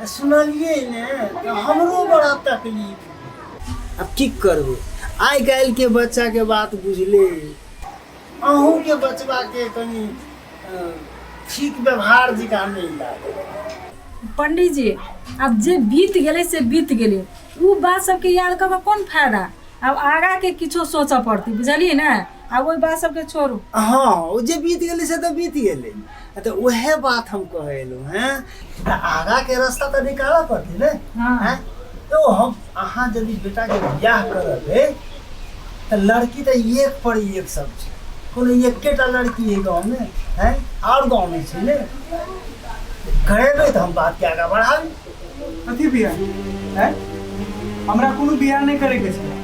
सुनलियै ने तऽ हमरो बड़ा तकलीफ। आब की करबै, आइ काल्हिके बच्चाके बात बुझले, अहूँके बचबाके कनि ठीक व्यवहार जकाँ नहि लागल। पंडीजी, आब जे बीत गेलै से बीत गेलै, ओ बात सबके याद कऽ कऽ कोन फायदा? आब आगाके किछो सोचऽ पड़तै, बुझलियै ने? आब ओहि बात सबके छोड़ू। हँ, ओ जे बीत गेलै से तऽ बीत गेलै, तऽ उएह बात हम कहै एलहुँ हेँ, तऽ आगाके रास्ता तऽ निकालऽ पड़तै ने। हाँ। आँय? तो हम अहाँ यदि बेटाके बियाह करबै तऽ लड़की तऽ एक पर एक सब छै, कोनो एकेटा लड़की है गाँवमे हैं, आओर गाँवमे छै ने, करेबै तऽ हम बातके आगाँ बढ़ाबी। कथी बियाह है? हमरा कोनो बियाह नहि करैके छै।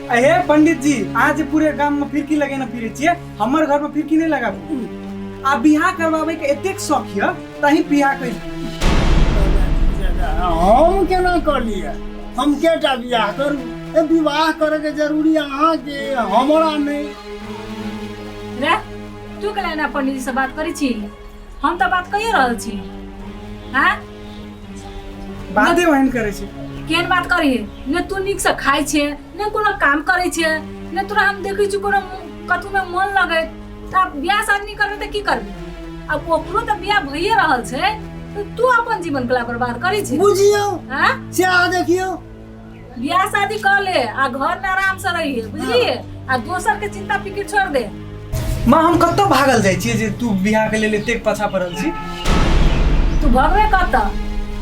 अहे पंडित जी, अहाँ जे पूरे गाममे फिरकी लगेने फिरै छियै, हमर घरमे फिरकी नहि लगाबू। आ बियाह करवाबैके एतेक शौक यऽ तऽ अहीं बियाह करि। हम केना कऽ लिअ? हम केटा बियाह करू? ए, विवाह करैके जरूरी अहाँके, हमरा नहि। रे, तू केला एना पंडित जी से बात करै छी? हम तऽ बात कहिए रहल छी। हाँ, बाते ओहन करै छै। केहन बात करी ने? तू नीकसँ खाइ छे ने, कोनो काम करै छे ने, तोरा हम देखै छी कोनो कथूमे मन लगैत। तऽ आब बियाह शादी नहि करबै तऽ की करबै? आब ओकरो तऽ बियाह भइए रहल छै, तऽ तू अपन जीवन कला बर्बाद करै छै। बुझियौ। हाँ। से अहाँ देखियौ। बियाह शादी कर ले आ घर में आराम से रहिए, बुझलिए? आ दोसर के चिंता फिक्र छोड़ दे। माँ, हम कतऽ भागल जाइ छियै जे तू बियाहके लेल एतेक पाछा पड़ल छी? तू भगवे कतऽ?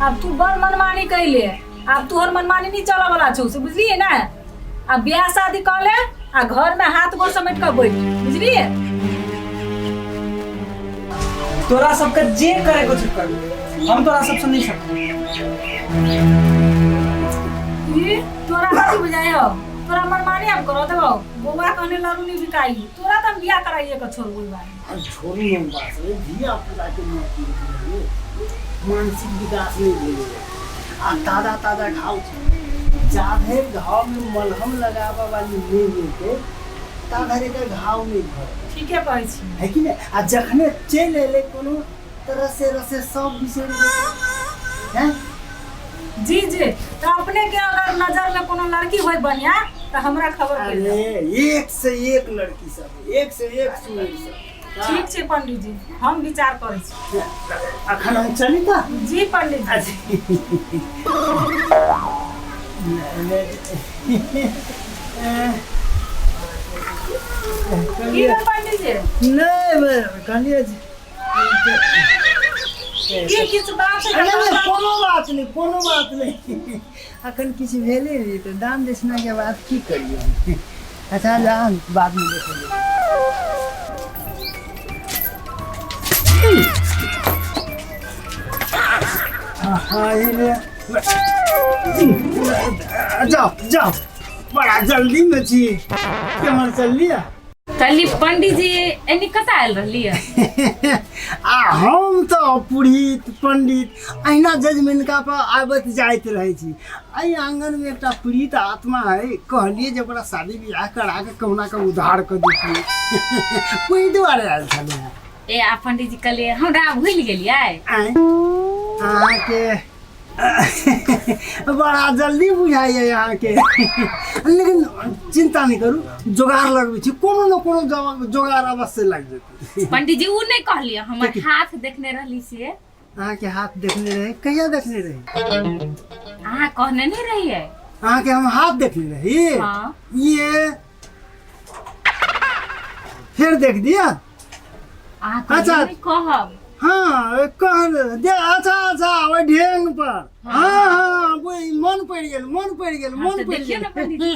आब तू बड़ मनमानी कैले, आब तोहर मनमानी नहीं चलऽ वाला छौ, से बुझलिए ना? आ बियाह शादी कर ले आ घर में हाथ गोड़ समेट कऽ बैठ, बुझलिए? तोरा सबके जे करे के छै कर, हम तोरा सबसे नहीं सकब। ई तोरा कथी बुझाइ हो? तोरा मनमानी हम करऽ देबौ? बौआ कहने लड़ू नहीं बिकाई, तोरा तऽ हम बियाह कराइए के छोड़बो बार। अब छोड़ू ने बात रे, धिया पुता के मानसिक विकास नहीं भेलै आ ताजा ताजा घाव छै, जाधरि घावमे मलहम लगाबऽ वाली नहि हेतै ता धरि एकर घाव नहि भरतै। ठीके कहै छी। है कि नहि? आ जखने चलि एलै कोनो तऽ रसे रसे सब बिसरि जेतै हैं। जी जी, तऽ अपने के अगर नजर में कोनो लड़की होय बढ़िया तऽ हमरा खबर कर अरे, एक से एक लड़की सब, एक से एक सुनर सब। ठीक छै पंडित जी, हम विचार करै छी। अखन हम चली तऽ? जी पंडित जी। की भेल पंडित जी? नहि, कहलियै जे की किछु बात छै? अरे नहि, कोनो बात नहि, कोनो बात नहि। अखन किछु भेले नहि तऽ दान दक्षिणाके बात की करियै हम? अच्छा, जा, बादमे देखल जेतै। हाँ, ई ले। जाओ जाओ, बड़ा जल्दी में छी, केम्हर चललियै? कहली पंडीजी, एनी कतऽ आयल रहली? आ हम तऽ पुरहित पंडित अहिना जजमेनका पर आबैत जाइत रहै छी। एहि आंगनमे एकटा पीड़ित आत्मा है, कहलियै जे ओकरा शादी बियाह करा के कहुना के उद्धार कऽ दैतियै, ओहि दुआरे आयल छलहुँ हेँ। ए आ पंडीजी, कहलियै हमरा भूलि गेलियै? आँय, अहाँके बड़ा जल्दी बुझाइए अहाँके, लेकिन चिंता नहि करू, जोगाड़ लगबै छी, कोनो ने कोनो जोगाड़ अवश्य लागि जेतै। पंडीजी, उ नहि कहलियै, हमर हाथ देखने रहली से? अहाँके हाथ देखने रहे? कहिया देखने रही? अहाँ कहने नहि रहियै? अहाँके हम हाथ देखने रही? हाँ। ये फेर देख दिया। अहाँ अच्छा। कहियो नहि कहब। हाँ, कह दे। अच्छा अच्छा, ओहि ढेंग पर? हाँ हाँ, ओहि मन पड़ि गेल, मन पड़ि गेल। हाँ, मन तऽ पड़ि देखियौ गेल। ने पंडीजी।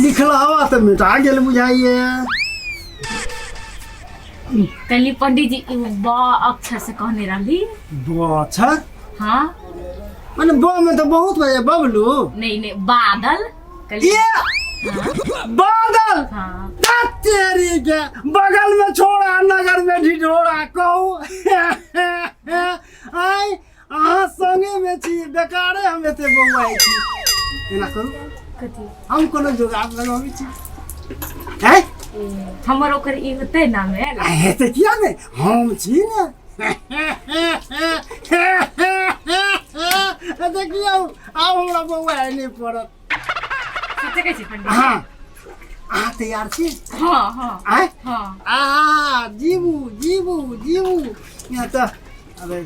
लिखल हवा तऽ मिटा गेल बुझाइए। कहली पंडीजी, ई ब अक्षर से कहने रहली। ब अक्षर? हाँ। माने ब में तऽ बहुत बजे बबलू। नहीं नहीं, बादल कहली। ये बादल? हाँ। धत तेरी के, बगल में छोड़ा, नगर में ढिढोरा। कहू आइ अहाँ संगे में छी, बेकारे हम एते बौआइ छी। एना करू। कथी? हम कोनो जोगाड़ लगाबै छी हैं। हमर ओकर ई होतै ना मेल? हेतै किया नहि, हम छी ने। देखियौ आब हमरा बौआ नहि पड़त। सच्चे कहै छी पंडित? हाँ, अहाँ तैयार छी? हाँ हाँ। आँय? हाँ। आ जीबू जीबू जीबू। यहाँ तऽ अबे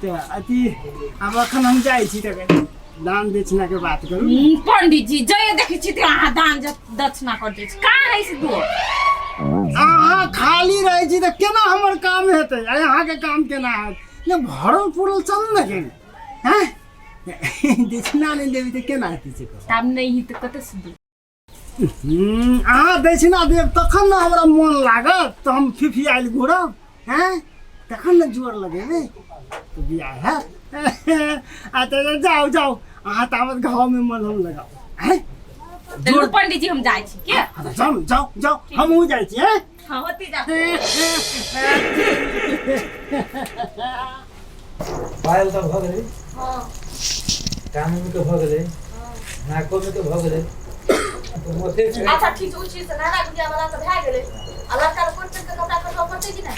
तऽ अथी आब एखन हम जाइ छी तऽ दान दक्षिणाके बात करू। पंडित जी जय देखै छी तऽ अहाँ दान दक्षिणा कर दै छी, कहाँ है से दो? अहाँ खाली रहै छी तऽ केना हमर काम हेतै आ अहाँके काम केना हैत? ने भरल पुरल चलू ने कनि। हैं, दक्षिणा नहि देबै तऽ केना हेतै से कहू। तब नहि ही तऽ कतऽ से दू? अहाँ दक्षिणा देब तखन ने हमरा मोन लागत, तऽ हम फिफियायल घुरब। हैं, तखन ने जोर लगेबै तऽ बियाह हैत। आ तऽ जाउ जाउ, अहाँ ताबत घावमे मलहम लगाउ। हैं। चलू पंडित जी, हम जाइ छी के। हाँ, तऽ जाउ ने, जाउ जाउ, हमहूँ जाइ छी। हैं। हाँ, होती जा। पायल तऽ भऽ गेलै, कानून के भऽ गेलै, नाको के भऽ गेलै, तऽ मोथे छै। अच्छा ठीक छै, ओ चीज तऽ नाना गुड़िया वाला तऽ भए गेलै, आ लड़का के कोट पेंट के कपड़ा खरीदबऽ पड़तै कि नहि?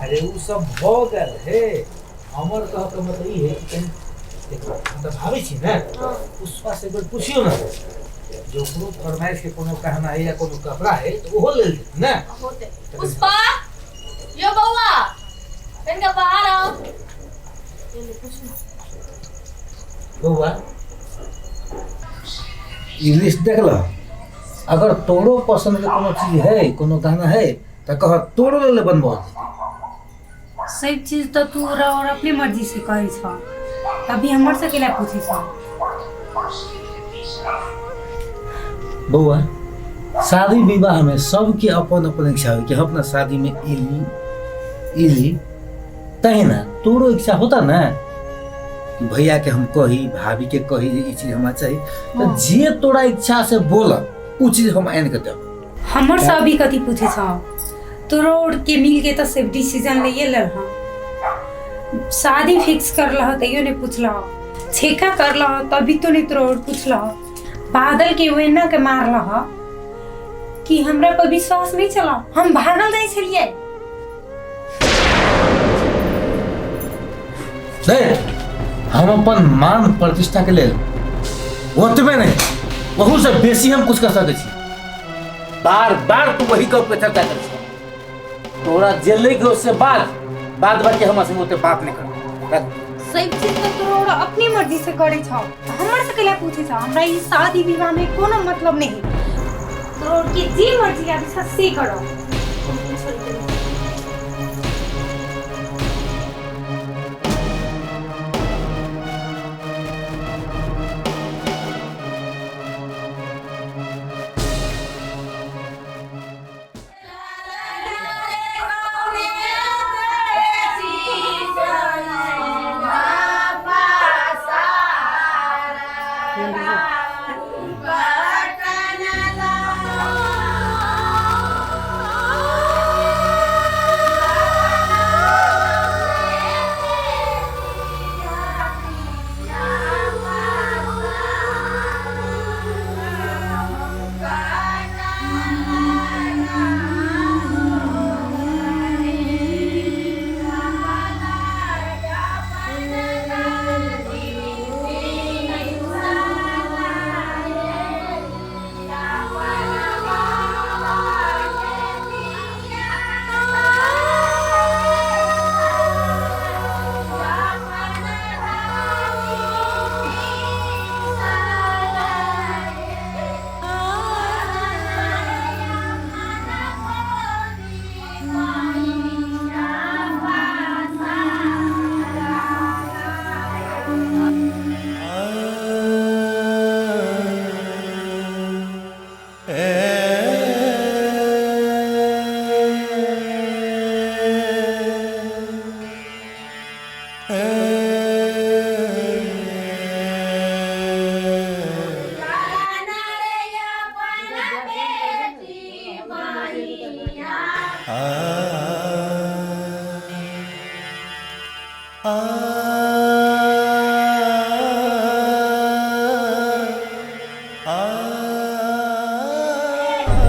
अरे उ सब भऽ गेल हे। हमर कह के मतलब ई है कि कनि देखो, हम तऽ भाबै छी ने पुष्पा से एक बेर पुछियो ने जे ओकरो फरमाइश के कोनो कहना है या कोनो कपड़ा है तऽ ओहो लेल जेतै ने। होते। पुष्पा यो बौआ, कनिका बाहर आओ। ये ले, पूछू। बौआ, ई लिस्ट देख लह, अगर तोरो पसंद के कोनो चीज है, कोनो गाना है तऽ कह, तोरो लेल बनबऽ जेतै। सब चीज तऽ तू और अपने मर्जी से करै छह, तभी हमर से केला पूछै छह? बौआ, शादी विवाह में सबके अपन अपन इच्छा हो कि हम अपना शादी में इली इली, तहिना तोरो इच्छा होता ना कि भैया के हम कही, भाभी के कही जे ई चीज हमरा चाही, तऽ जे तोरा इच्छा से बोल उ चीज हम आनि के देब। हमर से अभी कथी पूछै छह? तोरो और के मिल के तऽ सब डिसीजन लइए लेलह। शादी फिक्स कर लह तैयो नहीं पूछलह, छेका कर लह तभी तो नहीं तोरो और पूछलह, बादल के वेना के मारलह कि हमरा पर विश्वास नहीं चला, हम भागल जाइ छलियै। देख, हम अपन मान प्रतिष्ठा के लेल ओतबे नहीं, ओहू से बेसी हम कुछ कर सकै छी। बार बार तू वही गप के चर्चा कर छी। तोरा जे ले के उससे बात बात बाकी हमरा संग ओते बात नहीं कर। सब चीज तऽ तोरो और अपनी मर्जी से करै छह, तऽ हमर से कैला पूछै छह? हमरा ई शादी विवाह में कोनो मतलब नहीं, तोरो और के जे मर्जी आबै छह से करो।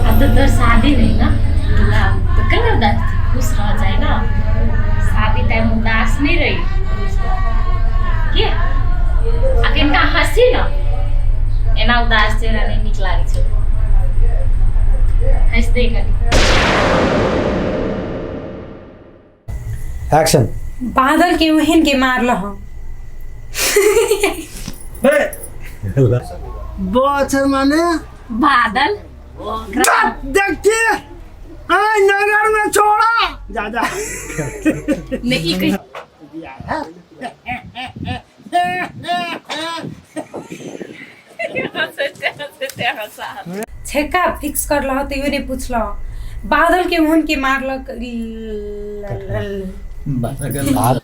अब तो तोर शादी रही ना दूल्हा, तो कल उदास थी, खुश रह जाए ना। शादी टाइम उदास नहीं रही। अन्दाज चेहरा नहि नीक लागै छै। हँसि दे कनी। एक्शन। बादल के ओहन के मारल हँ। बछर माने बादल। देखिए आय नगर में छोड़ा जा जा। नहि ई कहि। छेका फिक्स कर लह तैयो नहीं पूछल। बादल के ओहन के मारलक। बादल।